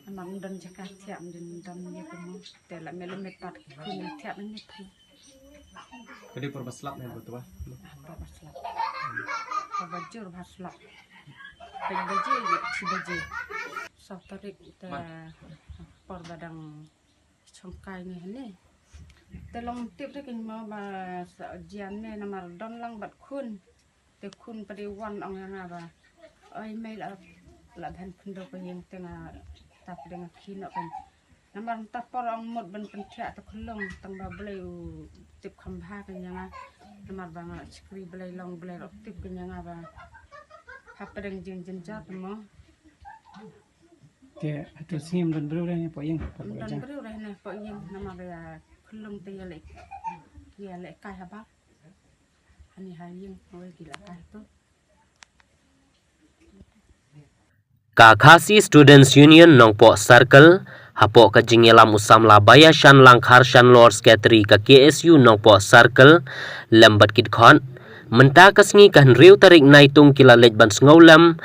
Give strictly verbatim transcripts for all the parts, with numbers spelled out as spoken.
Namar ym don jaka thiah, ym don, ym don ïa ka mo. Te la mih la mih pat ki khun la thiah mynmiet phi. Ka dei por ba slap ne ba twa? Ah, por ba slap. Por ba jur ba slap. Pynbaje ïa shi baje. Saw tarik te por ba dang shongkai ne hane. Te long tip te kynmaw ba sa jian ne namar don lang bad khun. Te khun pat i wan ong ïa nga ba, oi mei la, la ban khyndew ka ïing te nga tap deng ki noh kan. Namar ta por ong mut ban pynthiah ta khlung tang ba Blei u tip kham bha kan ïa nga. Namar ba nga shakri Blei long Blei ruh tip kan ïa nga ba hap deng jing jynjar mo. Te hatu sim don briew re ne po ïing. Don briew re ne po ïing namar ïa khlung te ïa le, ïa le kai haba. Ani ha ïing wei ki la kai tu. Ka Khasi Students Union Nongpoh Circle, hapoh ka jingïalam u samla Baïashan Langkhar Shanlor, Secretary ka K S U Nongpoh Circle, lem bad ki dkhot, mynta ka sngi ka hynriew tarik Naitung ki la leit ban sngewlem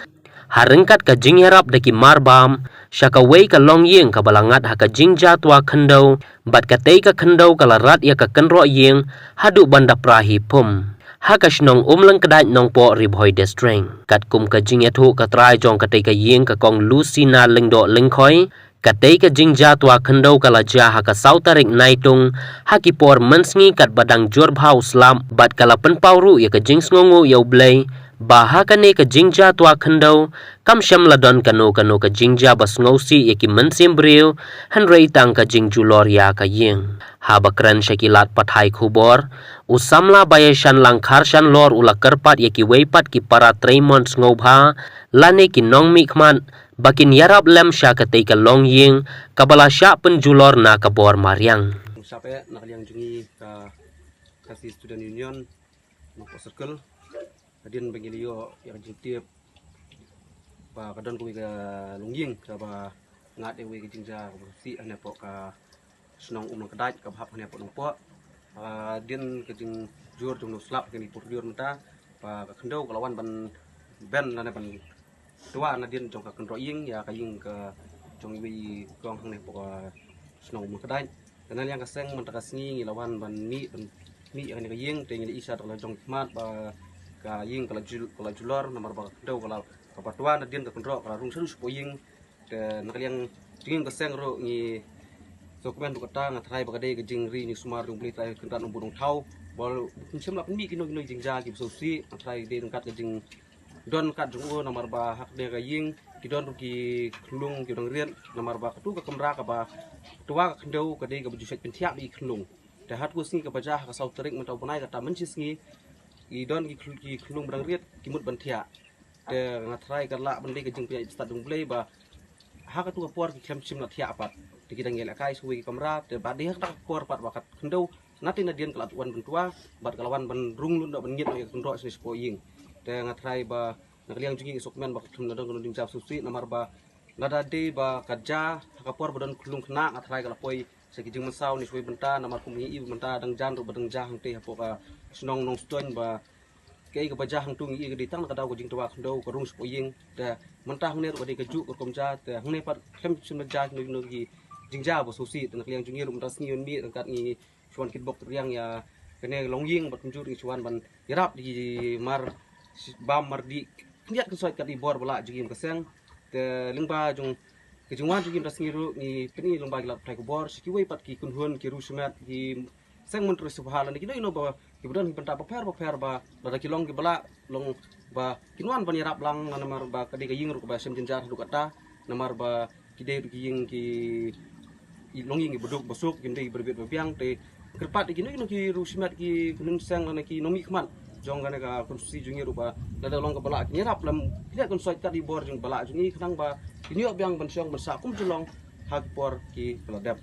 ha ryngkat ka jingïarap da ki marbam sha kawei ka longïing kaba la ngat ha ka jingjia twa khyndew, bad katei ka khyndew ka la rat ïa ka kynroh ïing haduh ban da phra hi phum ha ka shnong Umlyngkdait, Nongpoh, Ri Bhoi District. Katkum ka jingïathuh ka trai jong katei ka ïing, ka Kong Lusina Lyngdoh Lyngkhoi, katei ka jingjia twa khyndew ka la jia ha ka saw tarik Naitung ha ki por mynsngi katba dang jur bha u slap, bad ka la pynpaw ruh ïa ka jingsngewnguh ïa U Blei ba ha kane ka jingjia twa khyndew kam shym la don kano kano ka jingjia ba sngewsih ïa ki mynsiem briew, hynrei tang ka jingjulor ïa ka ïing. Haba kren sha ki lad pathai khubor, u samla Baïashan Langkhar Shanlor u la kyrpad ïa kiwei pat ki para trei mon sngewbha lane ki nongmihkhmat ba kin ïarap lem sha katei ka longïing kaba la shah pynjulor na ka bor mariang. Shap eh na ka liang jong ngi ka Khasi Student Union Nongpoh Circle. Hadien ba ngi la ïoh ïa ka jingtip ba ka don kawei ka longïing kaba ngat ïa kawei ka jingjia kaba sih hane hapoh ka shnong Umlyngkdait kaba hap hane hapoh Nongpoh. Hadien ka jingjur jong u slap kane por jur mynta ba ka khyndew ka la wan ban ben lane ban twa nadien jong ka kynroh ïing ïa ka ïing ka jong iwei i kong hangne hapoh ka shnong Umlyngkdait. Te na liang ka seng mynta ka sngi ngi la wan ban mih, ban mih ïa kane ka ïing te ngi la i sha da ka la jong khmat ba ka ïing ka la jul, ka la julor namar ba ka khyndew ka la, kaba twa nadien ka kynroh ka la rung shaduh shapoh ïing. Te na ka liang jingim ka seng ruh ngi sngewkmen ruh kata, nga tharai ba ka dei ka jingri jingkyrmen jong U Blei Trai Kynrad Nongbuh Nongthaw ba u shym la pynmih kino kino ki jingjia kiba sngewsih. Nga tharai dei ryngkat ka jingdon kat jong u namar ba ha kane ka ïing ki don ruh ki khyllung kiba dang rit namar ba katu ka kamra kaba twa ka khyndew ka dei kaba ju shait pynthiah bad ki khyllung. Te ha katu ka sngi kaba jia ha ka saw tarik mynta u bnai kata mynshisngi ki don ki khyll-, ki khyllung ba dang rit ki mut ban thiah. Te nga tharai ka lah ban dei ka jingpynïaid stad jong U Blei ba ha katu ka por ki khlem shym la thiah pat. Te ki dang ïalehkai sha kawei ka kamra, te ba dei ha kata ka por pat ba ka khyndew na te nadien ka la wan ban twa bad ka la wan ban rung lut noh ban ngit noh ïa ka kynroh shane shapoh ïing. Te nga tharai ba na ka liang jong ngi ngi sngewkmen ba ka khlem la don kano jingjia sngewsih namar ba lada dei ba ka jia ha ka por ba don khyllung khynnah, nga tharai ka la poi sha ki jingmynsaw ne shawei bynta namar kum ngi i mynta dang jan ruh ba dang jia hangtei hapoh ka shnong Nongstoiñ ba kaei kaba jia hangtu ngi i ka dei tang na ka daw ka jingtwa khyndew ka rung shapoh ïing. Te mynta hangne ruh ka dei kajuh ka rukom jia, te hangne pat khlem shym la jia kino kino ki jingjia ba sngewsih. Te na ka liang jong ngi ruh mynta sngi ban mih ryngkat ngi shu wan kitbok riang ïa kane ka longïing bad kumjuh ngi shu wan ban ïarap da ki marbam mardih, khyndiat khynsoit kat i bor ba lah jong ngi ka seng. Te lyngba jong ka jingwan jong ngi mynta sngi ruh ngi pyni lyngba ki lad pathai khubor sha kiwei pat ki kynhun ki riew shimet ki seng myntri sngewbha lane kino kino ba kiba don ki bynta bapher bapher ba lada ki long kiba lah long ba kin wan ban ïarap lang namar ba ka dei ka ïing ruh kaba shem jynjar haduh katta namar ba ki dei ruh ki ïing ki, ki longïing kiba duk ba suk, kim dei kiba rit ba biang. Te kyrpad ïa kino kino ki riew shimet ki kynhun seng lane ki nongmihkhmat jong kane ka konstituensi jong ngi ruh ba lada long kaba lah kin ïarap lem, kin ïa kynsoit kat i bor jong ba lah jong ngi khnang ba kin ïoh biang ban shong ban sah kum jyllong ha ki por kiba la dep.